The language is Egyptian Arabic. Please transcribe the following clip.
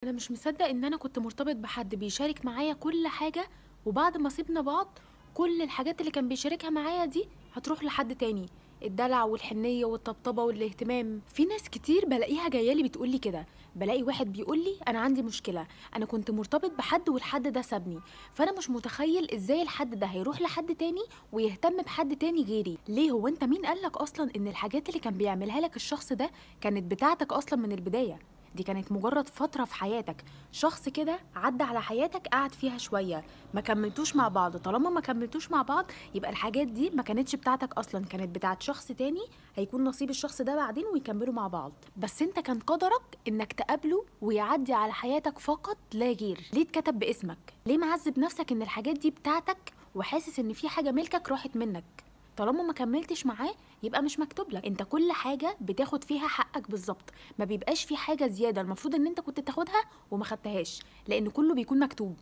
انا مش مصدق ان انا كنت مرتبط بحد بيشارك معايا كل حاجة، وبعد ما سيبنا بعض كل الحاجات اللي كان بيشاركها معايا دي هتروح لحد تاني. الدلع والحنية والطبطبة والاهتمام. في ناس كتير بلاقيها جايالي بتقولي كده، بلاقي واحد بيقولي انا عندي مشكلة، انا كنت مرتبط بحد والحد ده سابني، فانا مش متخيل ازاي الحد ده هيروح لحد تاني ويهتم بحد تاني غيري. ليه؟ هو انت مين قالك اصلا ان الحاجات اللي كان بيعملها لك الشخص ده كانت بتاعتك اصلا من البداية؟ دي كانت مجرد فترة في حياتك، شخص كده عدى على حياتك قعد فيها شوية، ما كملتوش مع بعض. طالما ما كملتوش مع بعض يبقى الحاجات دي ما كانتش بتاعتك أصلا، كانت بتاعت شخص تاني هيكون نصيب الشخص ده بعدين ويكملوا مع بعض. بس انت كان قدرك انك تقابله ويعدي على حياتك فقط لا غير. ليه اتكتب باسمك؟ ليه معذب نفسك ان الحاجات دي بتاعتك وحاسس ان في حاجة ملكك راحت منك؟ طالما ما كملتش معاه يبقى مش مكتوب لك. انت كل حاجة بتاخد فيها حقك بالظبط، ما بيبقاش في حاجة زيادة المفروض ان انت كنت تاخدها وما خدتهاش، لان كله بيكون مكتوب.